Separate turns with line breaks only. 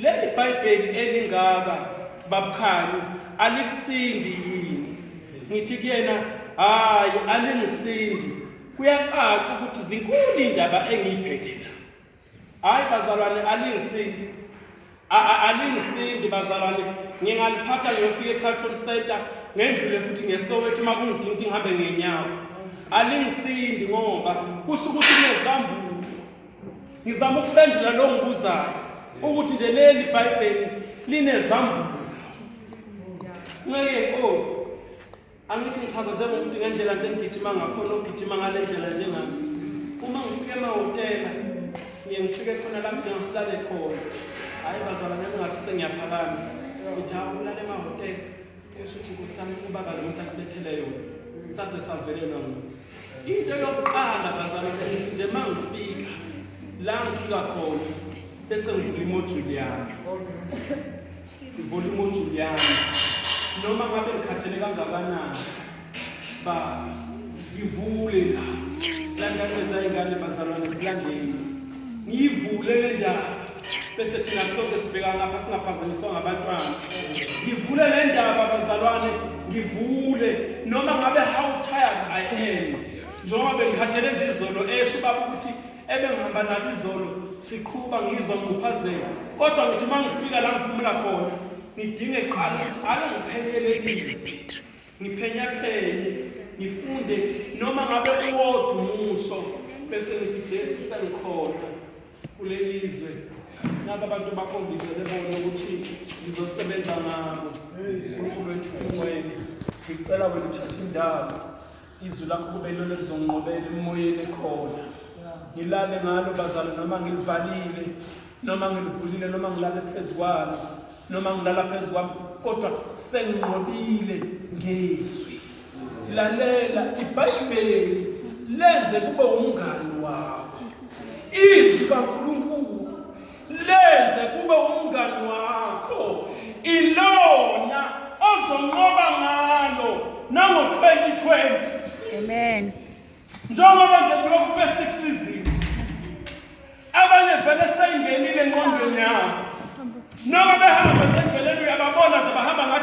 Leli Bhayibheli elingaka babukhanyi alikusindi yini? Ngithi kuyena hayi alingisindi. Kuyacaca ukuthi zinkulu indaba engiyiphethe la. Hayi bazalwane alingisindi. Alingisindi bazalwane ngingaliphatha ngiyofika eCarlton Center ngendlule futhi ngeSoweto uma kungidinga ukuthi ngihambe ngenyawo. Alingisindi ngoba kusho ukuthi kunezambulo. Ngizama ukuphendula lo ngibuzayo ukuthi nje leli Bhayibheli linezambulo. Nceke Nkosi. Angithi ngichaza njengomuntu ngendlela nje ngigijima ngakhona ogijima ngale ndlela njengami. Uma ngifika emahhotela ngiye ngifike khona la ngidinga silale khona. Hhayi bazalwane engathi sengiyaphakama. Ngithi hawu ulale emahhotela. Kusho ukuthi nkosi yami ubaba lo muntu asilethele yona. Saze savelelwa nguye. Into yokuqala bazalwane ngithi nje uma ngifika la ngifika khona bese ngivula imojuli yami. Ngivula imojuli yami noma ngabe ngikhathele kangakanani baba ngivule la landani ezayingane bazalwane zilandeni ngiyivule le ndaba bese thina sonke sibheka ngapha singaphazanyiswa ngabantwana ngivule le ndaba bazalwane ngivule noma ngabe how tired I am njengoba bengikhathele nje izolo esho ubaba ukuthi ebengihamba nalo izolo siqhuba ngizwa ngiquphazeka kodwa ngithi uma ngifika la ngiphumula khona ngidinge kuqala ukuthi ake ngiphenyele izwi ngiphenyaphenye ngifunde noma ngabe uwodwa umusho bese ngithi Jesu sengikhona kuleli zwe naba abantu bakho ngibizele bona ukuthi ngizosebenza ngabo uNkulunkulu wethu ungcwele ngicela wena uthathe indawo Izwi lakho kube ilona elizonqobela emoyeni ekhona. Ngilale ngalo bazalo noma ngilivalile noma ngilivulile noma ngilale phezu kwalo noma ngilala phezu kwami kodwa senginqobile ngezwi. Lalela iBhayibheli lenze kube umngani wakho. Izwi kaNkulunkulu lenze kube umngani wakho ilona ozonqoba ngalo nango-2020
amen
njengoba nje kuloku festive season abanye vele seyingenile enqondweni yabo noma behamba nje endleleni uyababona nje bahamba ngathi.